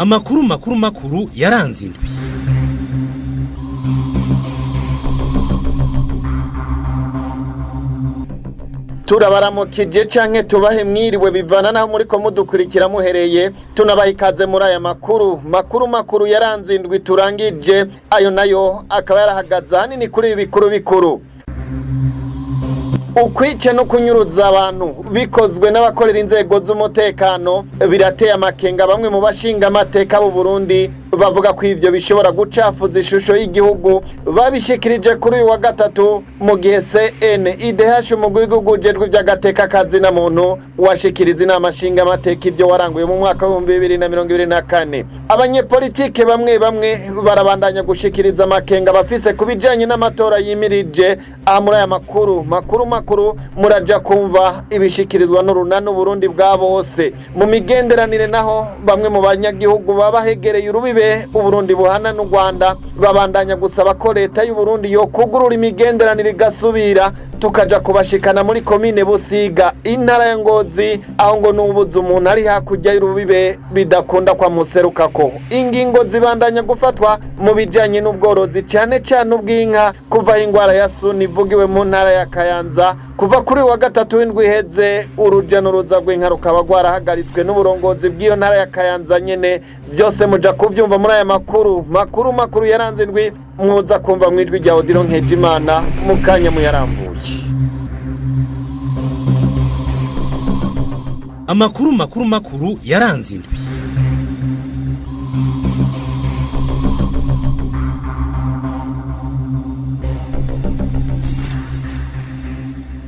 Amakuru makuru makuru yaranze indwi. Turabaramukije canke tubahe mwiriwe bivana naho muriko mudukurikira muhereye. Tunabaha ikaze muri aya makuru makuru makuru yaranze indwi turangije. Ayo nayo akaba yarahagaze ahanini kuri ibi bikuru bikuru: ukwica no kunyuruza abantu bikozwe n'abakorera inzego z'umutekano birateye amakenga bamwe mu bashinga amateka b'u Burundi, bavuga ko ivyo bishobora gucafuza ishusho y'igihugu. Babishikirije kuri uyu wa gatatu mu gihe CNIDH, umugwi w'igihugu ujejwe ivy'agateka kazina muntu, washikiriza inama nshinga amateka ivyo waranguye mu mwaka w'2024. Abanyepolitike bamwe bamwe barabandanya gushikiriza amakenga bafise ku bijanye n'amatora yimirije. Aha muri aya makuru makuru makuru muraja kumva ibishikirizwa n'urunani Burundi bwa bose. Mu migenderanire naho, bamwe mu banyagihugu baba hegereye urubibe Uburundi buhana n'u Rwanda babandanya gusaba ko leta y'u Burundi yo kugurura imigenderanire igasubira. Tukaja kubashikana muri komine Busiga, intara ya Ngozi, aho ngo nubuze umuntu ari hakurya y'urubibe bidakunda kwa muserukako. Ingingo zibandanya gufatwa mu bijanye n'ubworozi, cyane cyane ubw'inka, kuva ingwara ya suni ivugiwe mu ntara ya Kayanza. Kuva kuri wa gatatu w'indwi iheze, uruja n'uruza rw'inka rukaba rwarahagaritswe n'uburongozi bw'iyo ntara ya Kayanza nyene. Byose muja kubyumva muri aya makuru makuru makuru yaranze indwi, muza kumva mu ijwi rya Odilo Nkejimana mu kanya muyarambuye. Amakuru makuru makuru yaranze indwi.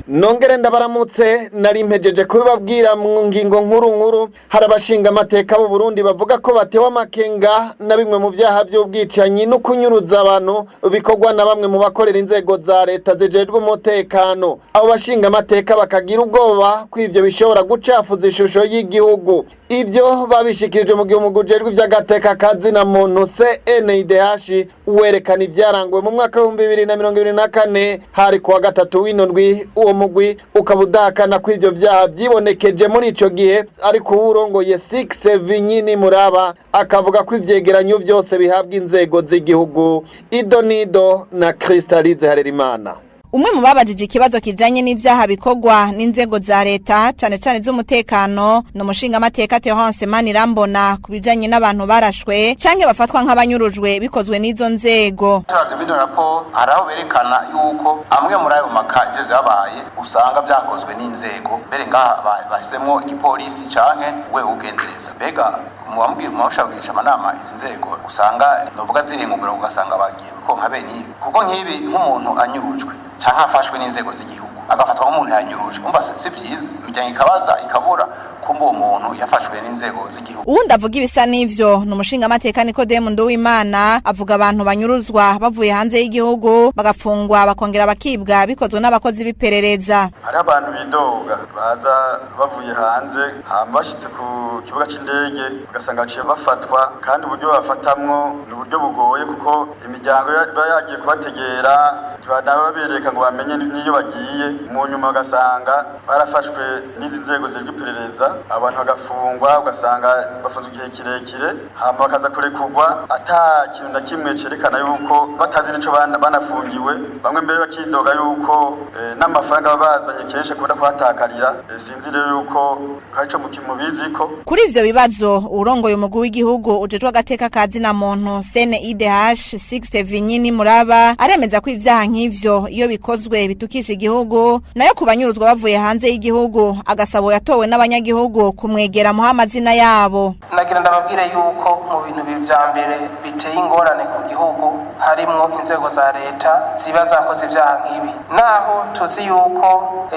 Nongere ndabaramutse. Nari mpejeje kubibabwira mu ngingo nkuru nkuru. Hari abashinga amateka b'u Burundi bavuga ko batewe amakenga na bimwe mu vyaha vy'ubwicanyi no kunyuruza abantu bikorwa na bamwe mu bakorera inzego za leta zijejwe umutekano. Abo bashinga amateka bakagira ubwoba ko ivyo bishobora gucafuza ishusho y'igihugu. Ivyo babishikirije mu gihe umugwi ujejwe ivy'agateka kazina muntu CNIDH werekana ivyaranguwe mu mwaka w'2024, hari kuwa gatatu w'ino ndwi. Uwo mugwi ukaba udahakana ko ivyo vyaha vyibonekeje muri ico gihe, ariko uwurongoye Six Vinyini Muraba akavuga ko ivyegeranyo vyose bihabwa inzego z'igihugu. Idonido na Crystalize Harerimana. Umwe mu babajije ikibazo kijanye n'ivyaha bikorwa n'inzego za leta, cane cane z'umutekano, no mushinga amateka Terence Manirambona, ku bijanye n'abantu barashwe canke bafatwa nk'abanyurujwe bikozwe n'izo nzego. Turavye muri raporo, hari aho berekana yuko amwe muri ayo maka ivyo vyabaye usanga vyakozwe n'inzego, mbere ngaha bahisemwo igipolisi canke we ugendereza. Mbega muwambwira muwashagisha amanama izi nzego usanga novuga ziri mu biro, ugasanga bagiye ko nka bene ibi, kuko nk'ibi nk'umuntu anyurujwe canke afashwe n'inzego z'igihugu agafatwa nk'umuntu yanyurujwe, umva si vyiza, imiryango ikabaza ikabura kumva uwo muntu yafashwe n'inzego z'igihugu. Uwundi avuga ibisa n'ivyo ni umushinga amateka Nikodemu Nduwimana, avuga abantu banyuruzwa bavuye hanze y'igihugu bagafungwa bakongera bakibwa bikozwe n'abakozi b'iperereza. Hariho abantu bidoga baza bavuye hanze, hama bashitse ku kibuga c'indege ugasanga baciye bafatwa, kandi uburyo bafatamwo ni uburyo bugoye, kuko imiryango iba yagiye kubategera ntibanaba babereka ngo bamenye n'iyo bagiye. Mu nyuma ugasanga barafashwe n'izi nzego zijejwe iperereza, abantu bagafungwa, ugasanga bafunzwe igihe kirekire, hama bakaza kurekurwa ata kintu na kimwe cerekana yuko batazi n'ico banafungiwe. Bamwe mbere bakidoga yuko n'amafaranga baba bazanye kenshi akunda kuhatakarira. Sinzi rero yuko karico mubiziko. Kuri ivyo bibazo, urongoye umugwi w'igihugu ujejwe agateka kazina muntu CNIDH Sixte Vinyini Muraba aremeza ko ivyaha nk'ivyo iyo bikozwe bitukisha igihugu, nayo kubanyuruzwa bavuye hanze y'igihugu agasabo yatowe n'abanyagihugu kumwegera muha amazina yabo. Nagira ndababwire yuko mu bintu vya mbere biteye ingorane ku gihugu harimwo inzego za leta ziba zakoze ivyaha nk'ibi, naho tuzi yuko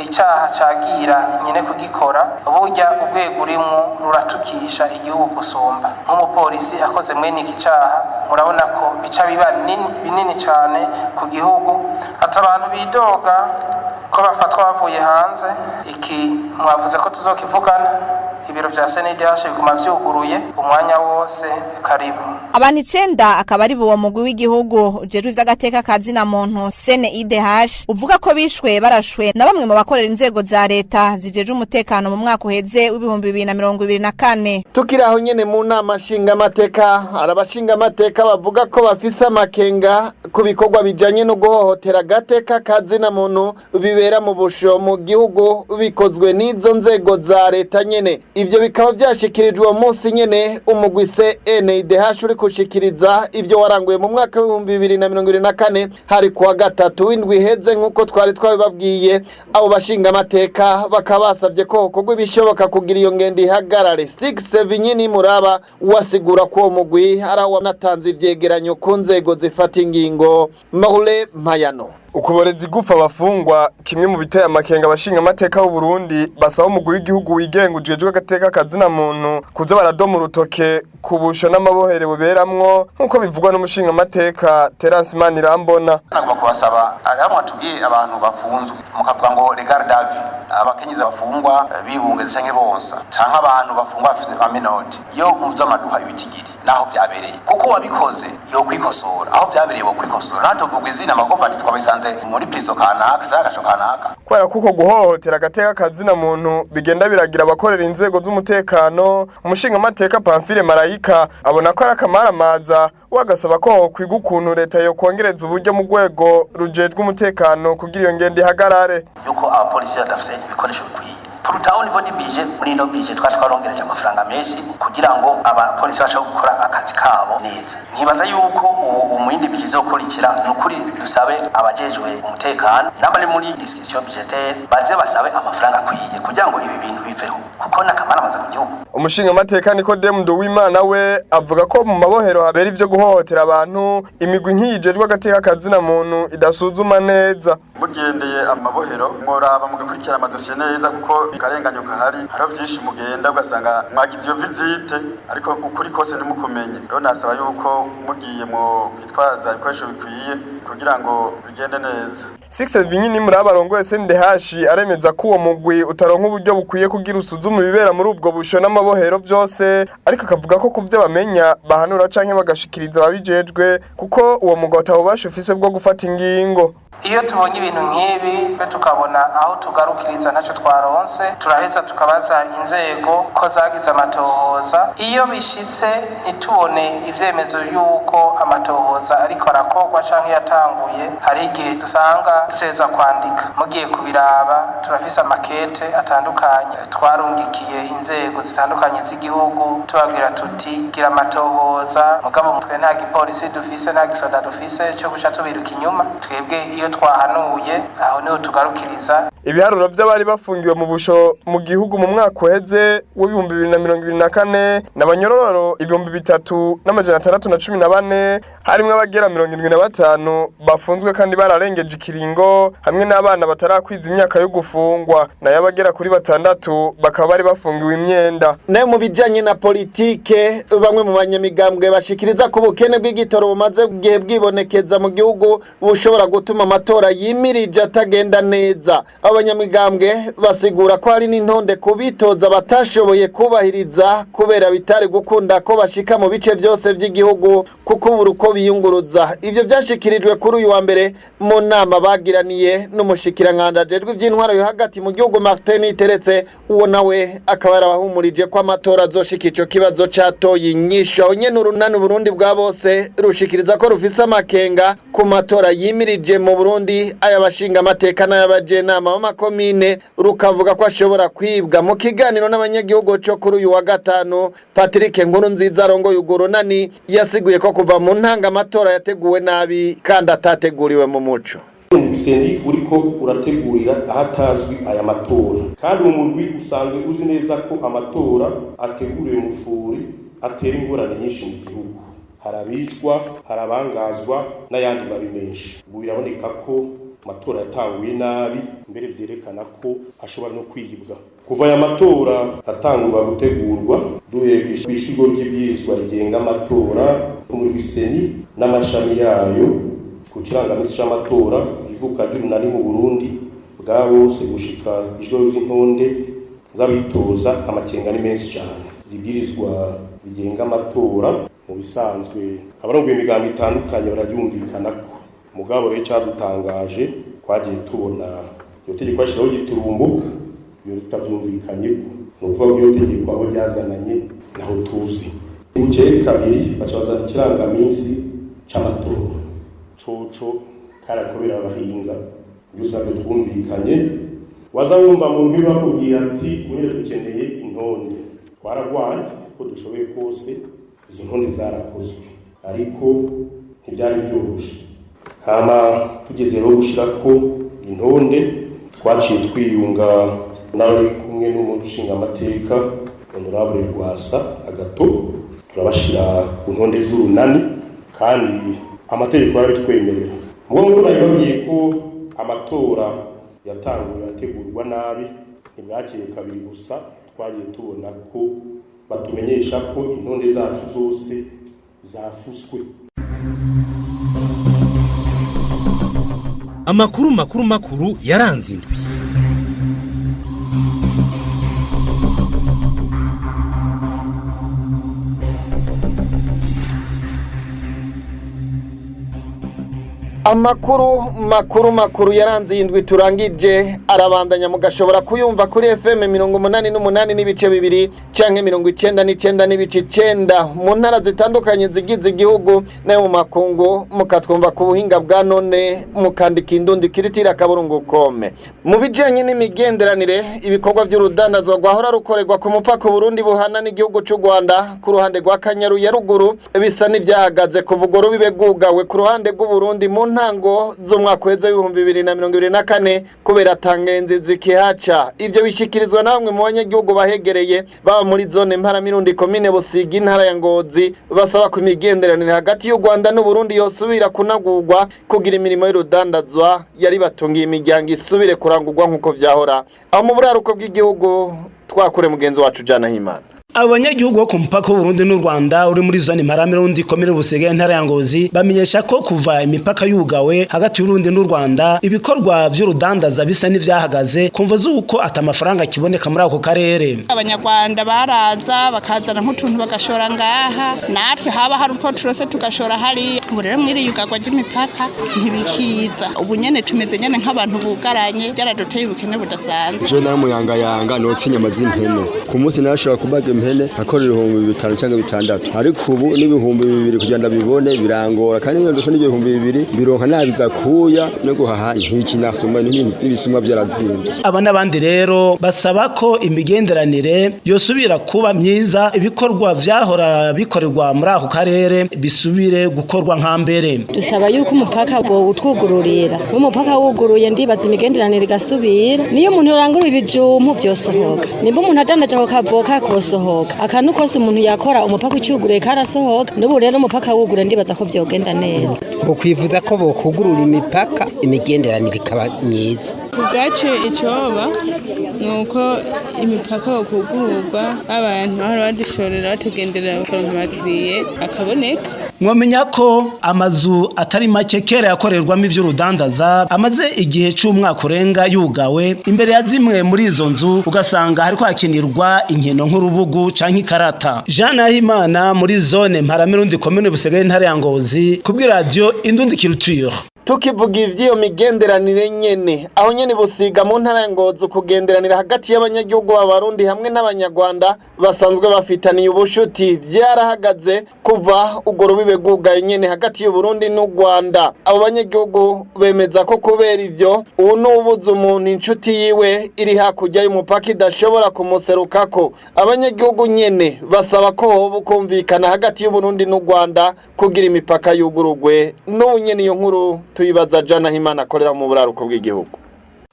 icaha cagira nyine kugikora, burya urwego urimwo ruratukisha igihugu gusumba. Nk'umupolisi akoze mwene iki caha, murabona ko bica biba binini cane ku gihugu. Ati abantu bidoga ko bafatwa bavuye hanze, iki mwavuze ko tuzokivugana. Ibiro vya CNDH biguma vyuguruye umwanya wose, karibu. Abantu 9 akaba ari uwo mugwi w'igihugu ujejwe ivy'agateka kazina muntu CNIDH uvuga ko bishwe barashwe na bamwe mu bakorera inzego za leta zijeje umutekano mu mwaka uheze w'2024. Tukiri aho nyene mu nama nshingamateka, arabashinga amateka bavuga ko bafise amakenga ku bikorwa bijanye no guhohotera agateka kazina muntu bibera mu busho mu gihugu bikozwe n'izo nzego za leta nyene. Ivyo bikaba vyashikirijwe uwo munsi nyene umugwi CNIDH uri kushikiriza ivyo waranguye mu mwaka w'2024, hari kuwa gatatu w'indwi iheze nk'uko twari twabibabwiye. Abo bashinga amateka bakaba basabye ko hokorwa ibishoboka kugira iyo ngendo ihagarare. Six Vinyini Muraba wasigura ko uwo mugwi ari aho wanatanze ivyegeranyo ku nzego zifata ingingo. Mahure Mpayano. Ukuboreza igufa abafungwa, kimwe mu biteye amakenga abashinga amateka w'u Burundi basaba umugwi w'igihugu wigenga ujejwe agateka kazina muntu kuza baradoma urutoke ku busho n'amabohere buberamwo, nk'uko bivugwa n'umushinga amateka Terence Manirambona. Nagomba kubasaba, hariho mwatubwiye abantu bafunzwe mukavuga ngo regard davi abakenyezi bafungwa bibungeze canke bonsa, canke abantu bafungwa bafise amenote, iyo muzo amaduha ibitigiri naho vyabereye, kuko wabikoze yo kwikosora aho vyabereye bo kwikosora, natuvugwa izina magofa ati twabisanze muri prison kanaka canke agasho kanaka. Kubera kuko guhohotera agateka kazina muntu bigenda biragira abakorera inzego z'umutekano, umushinga amateka Pamphile Marayika abona ko ari akamaramaza, wagasaba ko hokwiga ukuntu leta yo kongereza uburyo mu rwego rujejwe umutekano kugira iyo ngendo ihagarare. Yuko abapolisi badafise ibikoresho bikwiye Pourtant au niveau du budget, muri ino budget twarongereje amafaranga menshi kugira ngo abapolisi bashobore gukora akazi kabo neza. Nkibaza yuko ubu mu yindi budget izokurikira, nukuri dusabe abajejwe umutekano n'abari muri discussion budgetaire baze basabe amafaranga akwiye kugira ngo ibi bintu biveho, kuko n'akamaramaza ku gihugu. Umushinga amateka Nikodemu Nduwimana we avuga ko mu mabohero habera ivyo guhohotera abantu, imigwi nk'iyijejwe agateka kazina muntu idasuzuma neza. Mugendeye amabohero mworaba mugakurikirana amadosiye neza, kuko akarenganyo kahari, hariho vyinshi mugenda ugasanga mwagize iyo visite ariko ukuri kose ntimukumenye. Rero nasaba yuko mugiye mu kwitwaza ibikoresho bikwiye kugira ngo bigende neza. Six Vinyini Muraba arongoye CNDH aremeza ko uwo mugwi utaronka uburyo bukwiye kugira usuzume ibibera muri ubwo busho n'amabohero vyose, ariko akavuga ko kuvyo bamenya bahanura canke bagashikiriza ababijejwe, kuko uwo mugwi atawubasha ufise bwo gufata ingingo. Iyo tubonye ibintu nk'ibi twe tukabona aho tugarukiriza ntacyo twaronse, turaheza tukabaza inzego ko zagize amatohoza. Iyo bishitse ntitubone ivyemezo yuko amatohoza ariko arakorwa canke yatanguye, hari igihe dusanga dutegerezwa kwandika. Mugiye kubiraba turafise amakete atandukanye twarungikiye inzego zitandukanye z'igihugu tubabwira tuti gira amatohoza, mugabo twe nta gipolisi dufise, nta gisoda dufise cyo guca tubiruka inyuma. Twebwe iyo twahanuye aho niho tugarukiriza. Ibiharuro vy'abari bafungiwe mu busho mu gihugu mu mwaka uheze w'2024 n'abanyororo 3614, harimwo abagera 75 bafunzwe kandi bararengeje ikiringo, hamwe n'abana batarakwiza imyaka yo gufungwa, nayo abagera kuri 6 bakaba bari bafungiwe imyenda. Nayo mu bijanye na politike, bamwe mu banyamigambwe bashikiriza ko ubukene bw'igitoro bumaze igihe bwibonekeza mu gihugu bushobora gutuma amatora yimirije atagenda neza. Abanyamigambwe basigura ko hari n'intonde kubitoza batashoboye kubahiriza kubera bitari gukunda ko bashika mu bice byose by'igihugu kuko ubura uko biyunguruza. Ivyo byashikirijwe kuri uyu wa mbere mu nama bagiraniye n'umushikiranganji ajejwe ivy'intwaro yo hagati mu gihugu Martin Iteretse, uwo nawe akaba yarabahumurije ko amatora azoshika ico kibazo catoye inyishu. Aho nyene urunani Burundi bwa bose rushikiriza ko rufise amakenga ku matora yimirije mu Burundi, ay'abashinga amateka n'ay'abajenama b'amakomine, rukavuga ko ashobora kwibwa. Mu kiganiro n'abanyagihugu co kuri uyu wa gatanu, Patrick Nkurunziza arongoye urwo runani yasiguye ko kuva mu ntanga amatora yateguwe nabi kandi atateguriwe mu muco. Umusenyi uriko urategurira ahatazwi aya matora, kandi uwo murwi usanzwe uzi neza ko amatora ateguriwe mu furi atera ingorane nyinshi mu gihugu. Hari abicwa, hari abangazwa n'ayandi mabi menshi. Ubu biraboneka ko amatora yatanguye nabi, mbere vyerekana ko ashobora no kwibwa. Kuva aya matora atangurwa gutegurwa, duhereye kw'ishigo ry'ibwirizwa rigenga amatora, umurwi seni n'amashami yayo, ku kirangamisi c'amatora, ivuka ry'urunani mu Burundi bwa bose gushika ijoro ry'intonde, z'abitoza amakenga ni menshi cyane. Ibwirizwa rigenga amatora mu bisanzwe abarongoye imigambi itandukanye bararyumvikanako, mugabo rero cyadutangaje twagiye tubona iyo tegeko bashyiraho giturumbuka, iyo tutavyumvikanyeko. Ni ukuvuga ko iyo tegeko aho ryazananye naho tuzi. Bukeye kabiri baca bazana ikirangaminsi c'amatora coco karakobera abahinga, byose ntabwo twumvikanye. Waza wumva mu ndwi bakubwira ati mwene dukeneye intonde, twaragwanye ko dushoboye kose, izo ntonde zarakozwe ariko ntibyari byoroshe. Hama tugeze rero gushirako intonde, twaciye twiyunga n'abari kumwe n'umushingamateka Honorable Rwasa Agato, turabashira ku ntonde z'urunani kandi amategeko arabitwemerera. Mugabo nk'uko nabibabwiye ko amatora yatanguye ategurwa nabi, ntibwakeye kabiri gusa twagiye tubona ko batumenyesha ko intonde zacu zose zafuswe. Amakuru makuru makuru yaranze indwi. Amakuru makuru makuru yaranze indwi turangije arabandanya, mugashobora kuyumva kuri FM 88.2 canke 99.9 mu ntara zitandukanye zigize igihugu nayo mu makungu, mukatwumva ku buhinga bwa none mukandika indundi kiritira kaburungu kome. Mu bijanye n'imigenderanire, ibikorwa by'urudandazwa rwahora rukorerwa ku mupaka Burundi buhana n'igihugu cy'u Rwanda ku ruhande rwa Kanyaru ya ruguru bisa n'ivyahagaze kuva ubwo rubibe rwugawe ku ruhande rw'u Burundi mu ntango z'umwaka w'ejo 2024 kubera tangenzi zikihaca. Ivyo bishikirizwa na bamwe mu banyagihugu bahegereye baba muri zone Mparamirundi komine Busiga intara ya Ngozi, basaba ku imigenderanire hagati y'u Rwanda n'u Burundi yosubira kunagurwa kugira imirimo y'urudandazwa yari batungiye imiryango isubire kurangurwa nkuko vyahora. Aho mu buraruko bw'igihugu twakure mugenzi wacu Jana Himana. Abanyagihugu bo ku mupaka w'Uburundi n'u Rwanda uri muri zone Mparamirundi komine Busiga intara ya Ngozi bamenyesha ko kuva imipaka yugawe hagati y'Uburundi n'u Rwanda ibikorwa vy'urudandaza bisa n'ivyahagaze kumva zuko atamafaranga kiboneka muri ako karere. Abanyarwanda baraza bakazana nk'utuntu bagashora ngaha, natwe haba hari uko turose tugashora hari. Ubu rero mwiri yugagwa ry'imipaka ntibikiza, ubu nyene tumeze nyene nk'abantu bugaranye, byaraduteye ubukene budasanzwe. Je naramuyangayanga notse inyama z'impene ku munsi nashobora kubaga impene akora 5,000 cyangwa 6,000, ariko ubu n'2,000 kugira ndabibone birangora, kandi iyo ndose n'2,000 bironka nabiza kuya no guhaha nk'iki nasoma n'ibisuma byarazimbye. Aba n'abandi rero basaba ko imigenderanire yosubira kuba myiza, ibikorwa vyahora bikorerwa muri ako karere bisubire gukorwa nka mbere. Dusaba yuko umupaka utwugururira, umupaka wuguruye ndibaza imigenderanire igasubira, niyo umuntu yorangura ibijumpu byosohoka, nimba umuntu adandaje ako kavoka kosohoka, akantu kose umuntu yakora umupaka ucyuguruye karasohoka. N'ubu rero umupaka wugure ndibaza ko byogenda neza. Bokwivuza ko bokugurura imipaka imigenderanire ikaba myiza. Kubwacu icoba nuko imipaka yokugururwa, abantu bahora badushorera batugenderera bakaronka abakiriye akaboneka. Mwomenya ko amazu atari make kera yakorerwamo ivy'urudandaza amaze igihe c'umwaka urenga yugawe. Imbere ya zimwe muri izo nzu ugasanga hariko hakinirwa inkino nk'urubugu canke ikarata. Jean Nahimana muri zone Mparamirundi komine Busiga intara ya Ngozi kubwi radio Indundi Culture. Tukivuga ivy'iyo migenderanire nyene, aho nyene Busiga mu ntara ya Ngozi, kugenderanira hagati y'abanyagihugu b'Abarundi hamwe n'Abanyarwanda basanzwe bafitaniye ubushuti vyarahagaze kuva urwo rubibe rwugaye nyene hagati y'u Burundi n'u Rwanda. Abo banyagihugu bemeza ko kubera ivyo ubu n'ubuze umuntu inshuti yiwe iri hakurya y'umupaka idashobora kumuserukako. Abanyagihugu nyene basaba ko hoba ukumvikana hagati y'u Burundi n'u Rwanda kugira imipaka yugurugwe. N'ubu nyene iyo nkuru tuyibaza Jana Himana akorera mu buraruko bw'igihugu.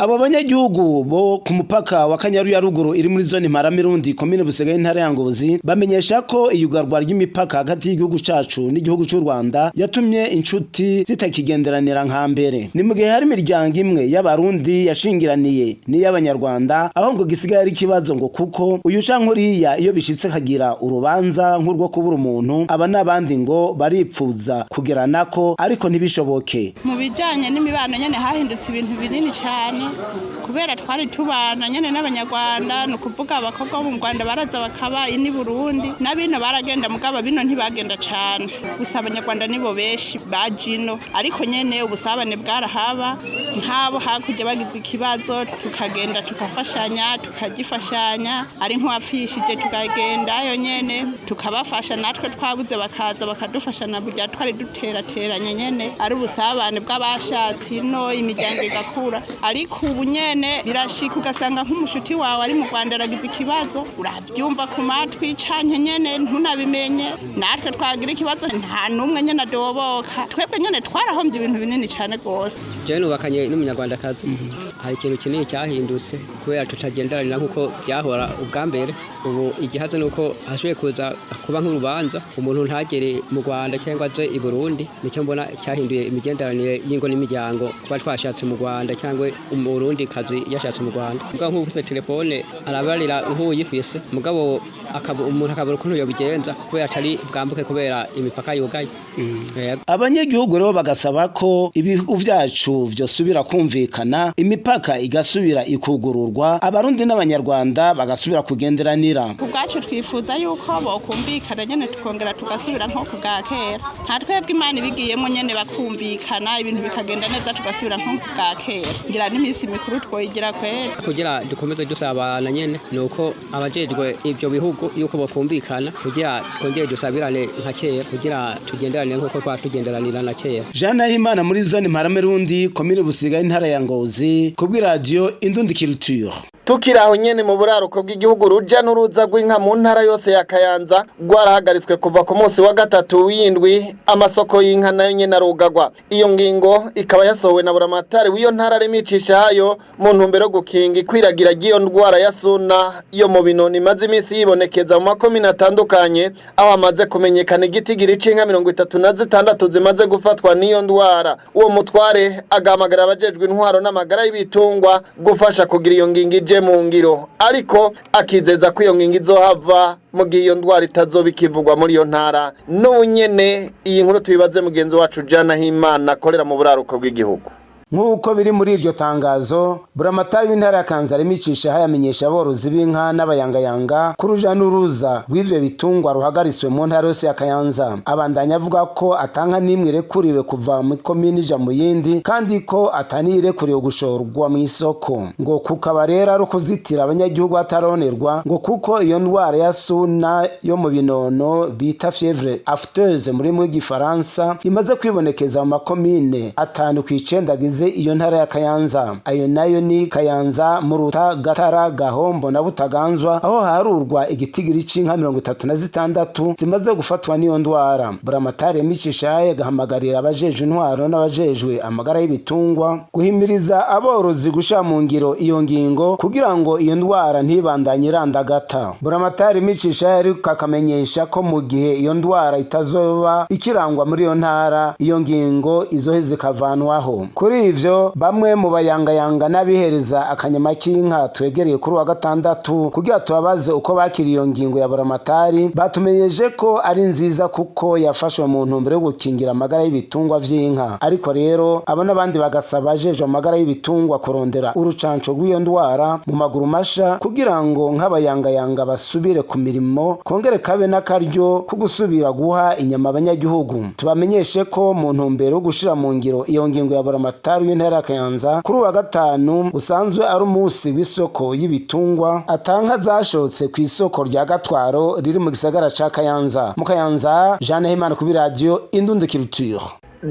Abo banyagihugu bo ku mupaka wa Kanyaru ya ruguru iri muri zone Mparamirundi komine Busiga intara ya Ngozi bamenyesha ko iyugarwa ry'imipaka hagati y'igihugu cacu n'igihugu cy'u Rwanda yatumye inshuti zitakigenderanira nka mbere. Ni mu gihe hari imiryango imwe y'Abarundi yashingiraniye n'iy'Abanyarwanda, aho ngo gisigaye ari ikibazo ngo kuko uyu canke uriya iyo bishitse kagira urubanza nk'urwo kubura umuntu, aba n'abandi ngo baripfuza kugeranako ariko ntibishoboke. Mu bijanye n'imibano nyene hahindutse ibintu binini cyane. Kubera twari tubana nyene n'abanyarwanda, ni ukuvuga abakobwa bo mu Rwanda baraza bakaba ini Burundi, n'abino baragenda mugabo bino ntibagenda cane. Gusa abanyarwanda nibo benshi baje ino, ariko nyene ubusabane bwarahaba, nk'abo hakurya bagize ikibazo tukagenda tukafashanya, tukagifashanya, ari nk'uwapfishije tukagendayo nyene tukabafasha, natwe twabuze bakaza bakadufasha, na burya twari duterateranye nyene, ari ubusabane bw'abashatse ino, imiryango igakura. Ariko ubu nyene birashika ugasanga nk'umushuti wawe ari mu Rwanda aragize ikibazo, urabyumva ku matwi canke nyene ntunabimenye. Natwe twagira ikibazo nta n'umwe nyene adoboka, twebwe nyene twarahombye ibintu binini cane gose. Jewe nubakanye n'umunyarwandakazi, hari ikintu kinini cyahindutse kubera tutagenderanira nk'uko byahora ubwa mbere. Ubu igihaze nuko hashoboye kuza kuba nk'urubanza, umuntu ntagere mu Rwanda cyangwa aze i Burundi. Nicyo mbona cyahinduye imigenderanire y'ingo n'imiryango, kuba twashatse mu Rwanda cyangwa umurundi kazi yashatse mu Rwanda. Mugabo nk'ufise telefone arabarira nk'uyifise, mugabo umuntu akabura ukuntu yobigenza kubera atari bwambuke kubera imipaka yugaye. Abanyagihugu rero bagasaba ko ibihugu vyacu vyosubira kumvikana, imipaka igasubira ikugururwa, abarundi n'abanyarwanda bagasubira kugenderanira. Ku bwacu twifuza yuko bokumvikana nyene, tukongera tugasubira nko ku bwa kera. Nta twebwe Imana ibigiyemo nyene bakumvikana, ibintu bikagenda neza, tugasubira nko ku bwa kera. Ngira n'iminsi mikuru twoyigira kwera. Kugira dukomeze dusabana nyene nuko abajejwe ivyo bihugu yuko bokumvikana kugira twongere dusabirane nka kera, kugira tugenderane nkuko twatugenderanira na kera. Jean Nahimana muri zone Mparamerundi, komine Busiga, intara ya Ngozi, kubw'iradiyo Indundi Culture. Tukiri aho nyene mu buraruko bw'igihugu, ruja n'uruza rw'inka mu ntara yose ya Kayanza rwarahagaritswe kuva ku munsi wa gatatu w'indwi, amasoko y'inka nayo nyene arugagwa. Iyo ngingo ikaba yasohowe na buramatari w'iyo ntara Remicisha hayo mu ntumbero yo gukinga ikwiragira ry'iyo ndwara ya suna yo mu binoni imaze iminsi yibonekeza mu makomine atandukanye, aho hamaze kumenyekana igitigiri c'inka 36 zimaze gufatwa n'iyo ndwara. Uwo mutware agahamagara abajejwe intwaro n'amagara y'ibitungwa gufasha kugira iyo ngingo ije mu ngiro, ariko akizeza ko iyo ngingo izohava mu gihe iyo ndwara itazoba ikivugwa muri iyo ntara. N'ubu nyene iyi nkuru tuyibaze mugenzi wacu Jana Himana akorera mu buraruko bw'igihugu. Nk'uko biri muri iryo tangazo, buramatari w'intara ya Kayanza Remicisha hayamenyesha aborozi b'inka n'abayangayanga ko uruja n'uruza rw'ivyo bitungwa ruhagaritswe mu ntara yose ya Kayanza. Abandanya avuga ko atanka n'imwe irekuriwe kuva mu komine ija mu yindi, kandi ko ataniyirekuriwe gushorwa mu isoko, ngo kukaba rero ari ukuzitira abanyagihugu bataronerwa, ngo kuko iyo ndwara ya suna yo mu binono bita fièvre afteuse muri mu gifaransa imaze kwibonekeza mu makomine 5 ku 9 agize iyo ntara ya Kayanza. Ayo nayo ni Kayanza, Muruta, Gatara, Gahombo na Butaganzwa, aho harurwa igitigiri c'inka 36 zimaze gufatwa n'iyo ndwara. Buramatari Micishaye gahamagarira abajejwe intwaro n'abajejwe amagara y'ibitungwa guhimiriza aborozi gusha mu ngiro iyo ngingo kugira ngo iyo ndwara ntibandanye irandagata. Buramatari Micishaye ariko akamenyesha ko mu gihe iyo ndwara itazoba ikirangwa muri iyo ntara, iyo ngingo izoheze ikavanwaho. Kuri ivyo bamwe mu bayangayanga n'abihereza akanyama k'inka twegereye kuri wa gatandatu kugira tubabaze uko bakiriye iyo ngingo ya buramatari, batumenyeje ko ari nziza kuko yafashwe mu ntumbero yo gukingira amagara y'ibitungwa vy'inka. Ariko rero abo n'abandi bagasaba abajejwe amagara y'ibitungwa kurondera urucanco rw'iyo ndwara mu maguru masha kugira ngo nk'abayangayanga basubire ku mirimo, kongere kabe n'akaryo ko gusubira guha inyama abanyagihugu. Tubamenyeshe ko mu ntumbero yo gushira mu ngiro iyo ngingo ya buramatari w'intara ya Kayanza, kuri uwa gatanu usanzwe ari umunsi w'isoko y'ibitungwa, atanka zashotse ku isoko rya Gatwaro riri mu gisagara ca Kayanza. Mu Kayanza, Jeanne Himana kuri radio Indundi Culture.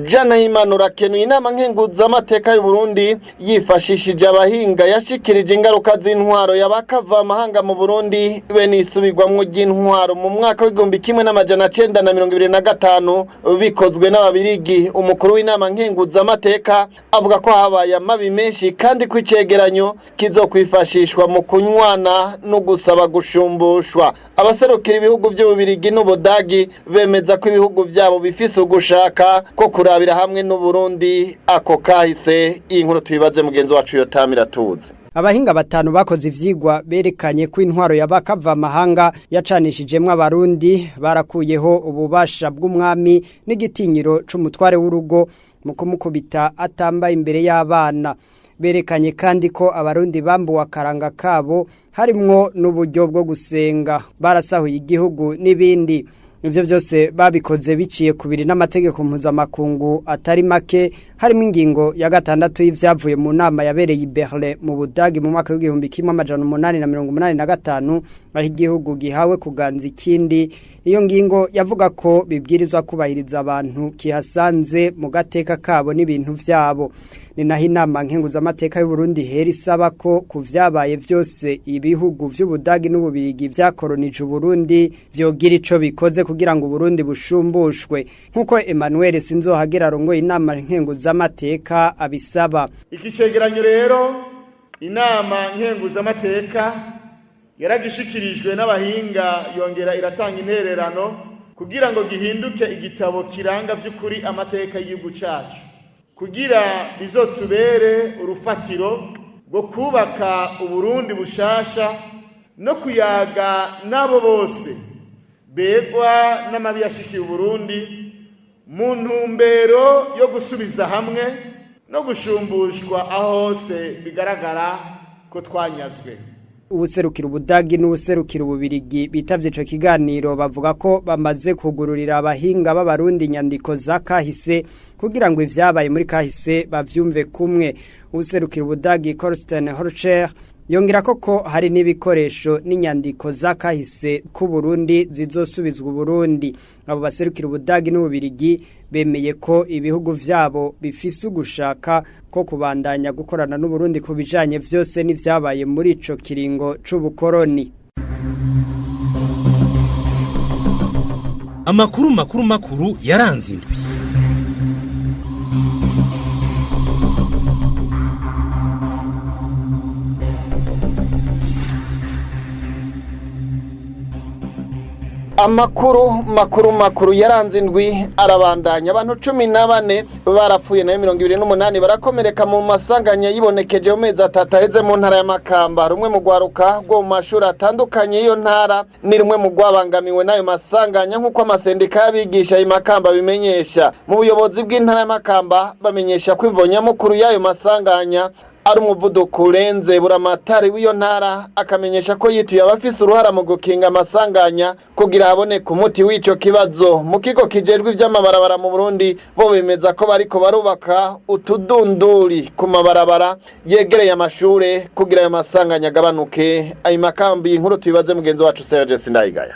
Jana Himana urakenuye. Inama nkenguzamateka y'u Burundi yifashishije abahinga yashikirije ingaruka z'intwaro y'abakava amahanga mu Burundi be n'isubirwamwo ry'intwaro mu mwaka w'1925 bikozwe n'ababirigi. Umukuru w'inama nkenguzamateka avuga ko habaye amabi menshi kandi ko icegeranyo kizokwifashishwa mu kunywana no gusaba gushumbushwa. Abaserukira ibihugu by'Ububirigi n'Ubudagi bemeza ko ibihugu byabo bifise ugushaka ko kurabira hamwe n'Uburundi ako kahise. Iyi nkuru tubibaze mugenzi wacu Yotamira tuzi. Abahinga batanu bakoze ivyigwa berekanye ko intwaro y'abakava amahanga yacanishijemwe abarundi, barakuyeho ububasha bw'umwami n'igitinyiro c'umutware w'urugo mu kumukubita atambaye imbere y'abana. Berekanye kandi ko abarundi bambuwe akaranga kabo harimwo n'uburyo bwo gusenga, barasahuye igihugu n'ibindi. Ivyo vyose babikoze biciye kubiri n'amategeko mpuzamakungu atari make, harimo ingingo ya 6 y'ivyavuye mu nama yabereye i Berlin mu Budagi mu mwaka w'igihumbi kimwe amajana umunani na mirongo umunani na gatanu, aho igihugu gihawe kuganza ikindi. Iyo ngingo yavuga ko bibwirizwa kubahiriza abantu kihasanze mu gateka kabo n'ibintu vyabo. Ni naho inama nkenguzamateka y'u Burundi hera isaba ko ku vyabaye vyose ibihugu vy'Ubudagi n'Ububirigi vyakoronije Uburundi vyogira ico bikoze kugira ngo Uburundi bushumbushwe, nkuko Emmanuel Sinzohagera arongoye inama nkenguzamateka abisaba. Iki cegeranyo rero inama nkenguzamateka yaragishikirijwe n'abahinga, yongera iratanga intererano kugira ngo gihinduke igitabo kiranga vy'ukuri amateka y'igihugu cacu, kugira bizotubere urufatiro rwo kubaka Uburundi bushasha no kuyaga n'abo bose begwa n'amabi yashikiye Uburundi mu ntumbero yo gusubiza hamwe no gushumbushwa aho hose bigaragara ko twanyazwe. Ubuserukira Ubudagi n'ubuserukira Ububirigi bitavye ico kiganiro bavuga ko bamaze kugururira abahinga b'abarundi inyandiko za kahise kugira ngo ivyabaye muri kahise bavyumve kumwe. Ubuserukira Ubudagi Korsten Horcher yongera koko hari n'ibikoresho n'inyandiko za kahise ku Burundi zizosubizwa Uburundi. Abo baserukira Ubudagi n'Ububirigi bemeye ko ibihugu vyabo bifise ugushaka ko kubandanya gukorana n'Uburundi ku bijanye vyose n'ivyabaye muri ico kiringo c'ubukoroni. Amakuru makuru makuru yaranze indwi. Amakuru makuru makuru yaranze indwi arabandanya. Abantu 14 barapfuye nayo 28 barakomereka mu masanganya yibonekeje mu mezi atatu aheze mu ntara ya Makamba. Rumwe mu gwaruka rwo mu mashuri atandukanye y'iyo ntara ni rumwe mu gwabangamiwe n'ayo masanganya, nk'uko amasendika y'abigisha y'Imakamba bimenyesha. Mu buyobozi bw'intara ya Makamba bamenyesha ko imvo nyamukuru y'ayo masanganya ari umuvuduko urenze. Buramatari w'iyo ntara akamenyesha ko yituye abafise uruhara mu gukinga amasanganya kugira haboneke umuti w'ico kibazo. Mu kigo kijejwe ivy'amabarabara mu Burundi bo bemeza ko bariko barubaka utudunduri ku mabarabara yegereye amashure kugira ayo masanganya agabanuke. Ayo makambi inkuru tubibaze mugenzi wacu Serge Sindayigaya.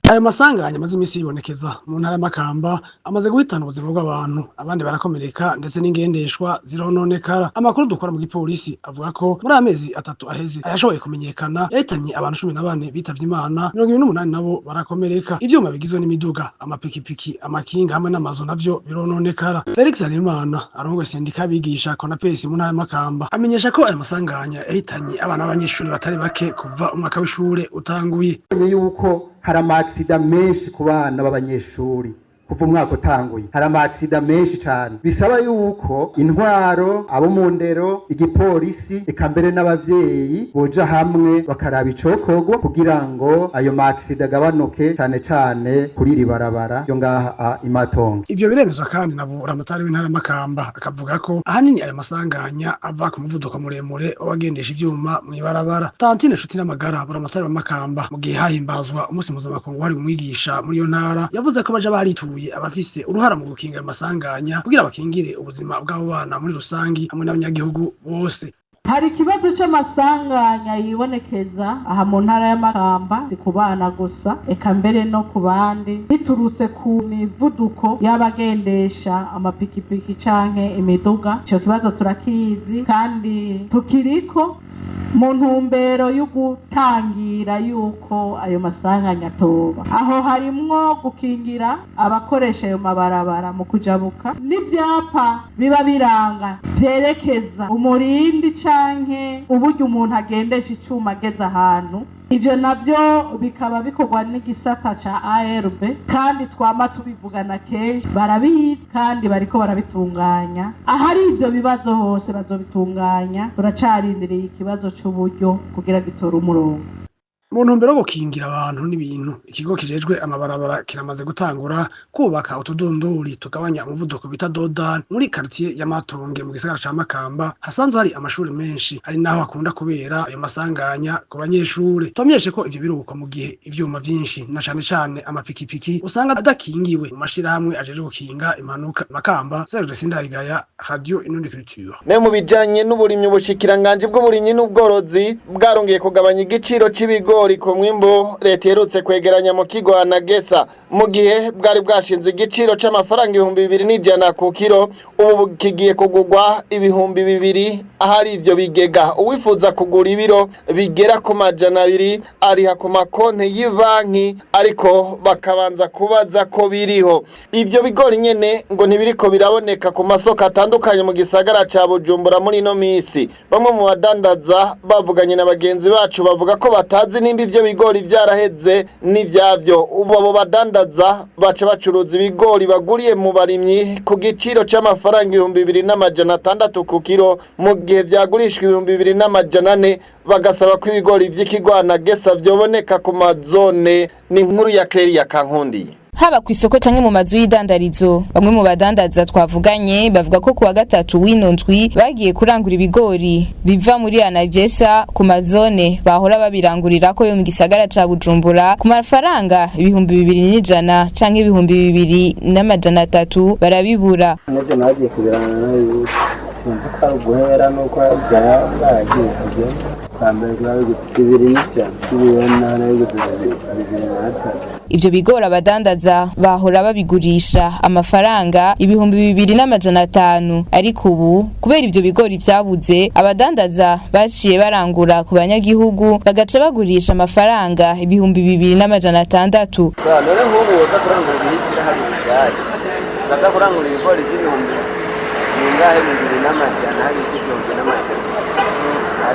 Ayo masanganya amaze iminsi yibonekeza mu ntara y'Amakamba amaze guhitana ubuzima bw'abantu, abandi barakomereka ndetse n'ingendeshwa zirononekara. Amakuru dukora mu gipolisi avuga ko muri amezi 3 aheze ayashoboye kumenyekana yahitanye abantu 14 bitavye Imana, 28 nabo barakomereka. Ivyuma bigizwe n'imiduga, amapikipiki, amakinga hamwe n'amazu navyo birononekara. Felix Harerimana arongoye sendika abigisha Konapesi mu ntara y'Amakamba amenyesha ko ayo masanganya yahitanye abana b'abanyeshuri batari bake kuva umwaka w'ishure utanguye. Yuko hari amaksida menshi ku bana b'abanyeshuri kuva umwaka utanguye, hari amaksida menshi cyane, bisaba yuko intwaro, abo mu ndero, igipolisi, eka mbere n'abavyeyi boja hamwe bakaraba icokorwa kugira ngo ayo maksida agabanuke, cane cane kuri iri barabara yo ngaha Imatongo. Ivyo biremezwa kandi na Buramatari w'intara y'Amakamba akavuga ko ahanini ayo masanganya ava ku muvuduko muremure w'abagendesha ivyuma mw'ibarabara. Tantine Nshuti n'Amagara, Buramatari wa Makamba, mu gihe hahimbazwa umunsi mpuzamakungu wahariwe umwigisha muri iyo ntara, yavuze ko baja barituye abafise uruhara mu gukinga amasanganya kugira bakingire ubuzima bw'abo bana muri rusangi hamwe n'abanyagihugu bose. Hari ikibazo c'amasanganya yibonekeza aha mu ntara y'Amakamba, si ku bana gusa, eka mbere no ku bandi, biturutse ku mivuduko y'abagendesha amapikipiki canke imiduga. Ico kibazo turakizi kandi tukiriko mu ntumbero yo gutangira yuko ayo masanganya atoba. Aho harimwo gukingira abakoresha ayo mabarabara mu kujabuka, n'ivyapa biba biranga vyerekeza umurindi canke uburyo umuntu agendesha icuma ageze ahantu. Ivyo navyo bikaba bikorwa n'igisata ca ARB, kandi twama tubivugana kenshi, barabizi kandi bariko barabitunganya. Ahari ivyo bibazo hose bazobitunganya, turacarindiriye ikibazo c'uburyo kugira gitore umurongo. Mu ntumbero yo gukingira abantu n'ibintu, ikigo kijejwe amabarabara kiramaze gutangura kubaka utudunduri tugabanya umuvuduko bita dodan muri quartier ya Matonge mu gisagara ca Makamba, hasanzwe hari amashuri menshi, ari naho hakunda kubera ayo masanganya ku banyeshure. Tubamenyeshe ko ivyo biruko mu gihe ivyuma vyinshi na cane cane amapikipiki usanga adakingiwe mu mashirahamwe ajejwe gukinga impanuka. Makamba, Serge Sindayigaya, Radio Inundi Culture. Ne mu bijanye n'uburimyi, ubushikiranganje bw'uburimyi n'ubworozi bwarongeye kugabanya igiciro c'ibigori ku mwimbu leta iherutse kwegeranya mu kigo Anagesa, mu gihe bwari bwashinze igiciro c'amafaranga 2100 ku kiro, ubu kigiye kugurwa 2000 ahari ivyo bigega. Uwifuza kugura ibiro bigera ku 200 ariha ku makonti y'ibanki, ariko bakabanza kubaza ko biriho. Ivyo bigori nyene ngo ntibiriko biraboneka ku masoko atandukanye mu gisagara ca Bujumbura muri ino misi. Bamwe mu badandaza bavuganye na bagenzi bacu bavuga ko batazi nimba ivyo bigori vyaraheze n'ivyavyo. Ubu abo badandaza baca bacuruza ibigori baguriye mu barimyi ku giciro c'amafaranga 2600 ku kiro, mu gihe vyagurishwa 2400, bagasaba ko ibigori vy'ikigwana gesa vyoboneka ku mazone. Ni inkuru ya Claire Kankundiye. Haba ku isoko canke mu mazu y'idandarizo, bamwe mu badandaza twavuganye bavuga ko kuwa gatatu w'ino ndwi bagiye kurangura ibigori biva muri Anagesa ku mazone bahora babirangurirako yo mu gisagara ca Bujumbura ku mafaranga 2100 canke 2300 barabibura. Navyo nagiye kubirangura, sinzi ko ari uguhera nuko byaragiye kugenda. Kwa mbere twabiguze 2100, 2400 bibiri na tatu. Ivyo bigori abadandaza bahora babigurisha amafaranga 2500, ariko ubu kubera ivyo bigori vyabuze, abadandaza baciye barangura ku banyagihugu bagaca bagurisha amafaranga 2600. None nk'ubu woza kurangura ibihitira hari ibishasha, ukaza kurangura ibigori vy'ibihumbi bingahe, 2100, hari ivy'igihumbi n'amajana,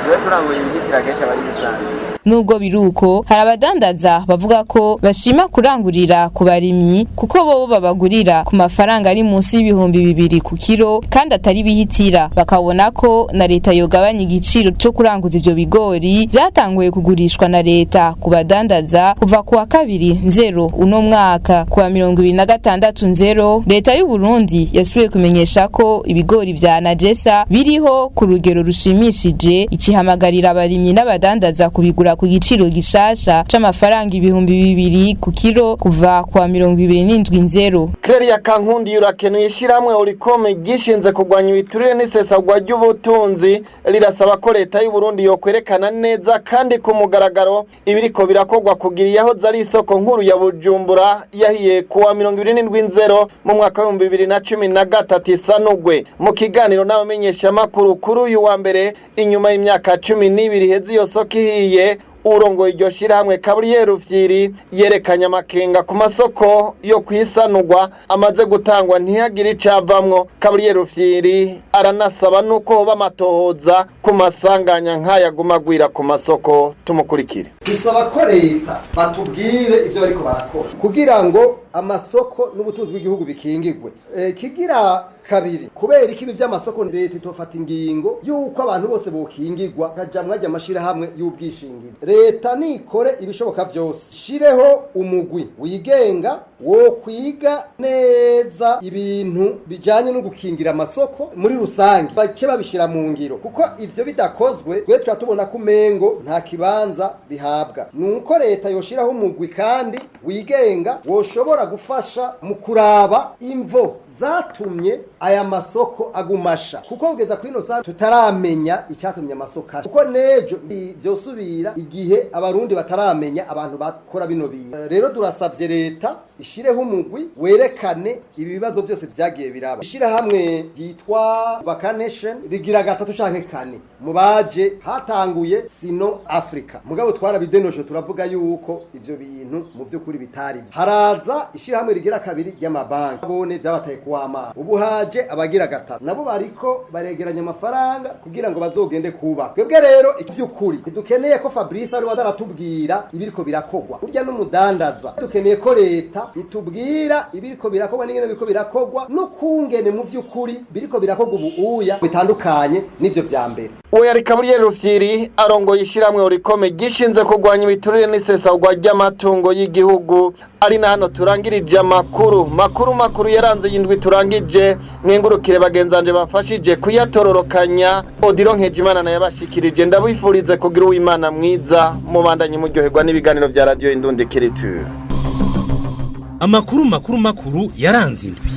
tuba turangura ibihitira kenshi aba ari bisanzwe. Nubwo biruko, hari abadandaza bavuga ko bashima kurangurira ku barimyi kuko bobo babagurira ku mafaranga ari munsi y'2000 ku kiro kandi atari bihitira, bakabona ko na leta yogabanya igiciro cyo kuranguza ivyo bigori byatanguye kugurishwa na leta ku badandaza kuva ku wa 2 nzero uno mwaka. Ku wa 26 nzero, leta y'u Burundi yasubiye kumenyesha ko ibigori vya Najesa biriho ku rugero rushimishije, ikihamagarira abarimyi n'abadandaza kubigura ku giciro gishasha c'amafaranga 2000 ku kiro kuva kwa 27 nzero. Claire Kankundi, urakenuye. Ishiramwe Orikome gishinze kurwanya ibiturire n'isesagwa ry'ubutunzi rirasaba ko leta y'u Burundi yokwerekana neza kandi ku mugaragaro ibiriko birakorwa kugira iyahoze ari isoko nkuru ya Bujumbura yahiye kuwa 27 nzero mu mwaka wa 2013 isanugwe. Mu kiganiro n'abamenyesha makuru kuri uyu wa mbere, inyuma y'imyaka 12 iheze iyo soko ihiye, urongoye iryo shirahamwe Gabriel Rufyiri yerekanye amakenga ku masoko yo kwisanurwa amaze gutangwa ntihagire icavamwo. Gabriel Rufyiri aranasaba nuko hoba amatohoza ku masanganya nk'aya aguma agwira ku masoko. Tumukurikire. Dusaba ko leta batubwire ivyo bariko barakora kugira ngo amasoko n'ubutunzi bw'igihugu bikingigwe. Kigira kabiri, kubera iki ibi vy'amasoko leta itofata ingingo yuko abantu bose bokingigwa kajamwo ajya amashirahamwe y'ubwishingizi? Leta nikore ibishoboka vyose, shireho umugwi wigenga wo kwiga neza ibintu bijanye no gukingira amasoko muri rusange, bace babishira mu ngiro, kuko ivyo bidakozwe twe tuba tubona ko umengo nta kibanza bihabwa. Nuko leta yoshiraho umugwi kandi wigenga woshobora gufasha mu kuraba imvo zatumye aya masoko agumasha, kuko kugeza kuri ino saha tutaramenya icyatumye amasoko asha, kuko nejo vyosubira igihe abarundi bataramenya abantu bakora bino bintu. Rero turasavye leta ishireho umugwi werekane ibibazo byose vyagiye biraba. Ishirahamwe ryitwa Vacanation rigira gatatu canke kane mu baje hatanguye Sino Africa, mugabo twarabidenoje, turavuga yuko ivyo bintu mu vy'ukuri bitari byo. Haraza ishirahamwe rigira kabiri ry'amabanki, bone vyabateye kuw'amazi, ubu haje abagira gatatu, nabo bariko baregeranya amafaranga kugira ngo bazogende kubaka. Twebwe rero ivy'ukuri ntidukeneye ko Fabrice ari aratubwira ibiriko birakogwa, burya n'umudandaza. Dukeneye ko leta itubwira ibiriko birakogwa n'ingene biriko birakogwa, n'ukungene mu vy'ukuri biriko birakogwa ubu uya bitandukanye n'ivyo vya mbere. Uwo yari Gaburiyeri Rufyiri, arongoye ishyirahamwe Orikome gishinze kurwanya ibiturire n'isesagwa ry'amatungo y'igihugu. Ari na hano turangirije amakuru makuru makuru yaranze y'indwi turangije. Mwengurukire bagenzanje bamfashije kuyatororokanya. Odiro Nkejimana nayabashikirije, ndabifurize kugira uwimana mwiza, mubandanye muryoherwa n'ibiganiro vya Radio Indundikiriture. Amakuru makuru makuru yaranze indwi.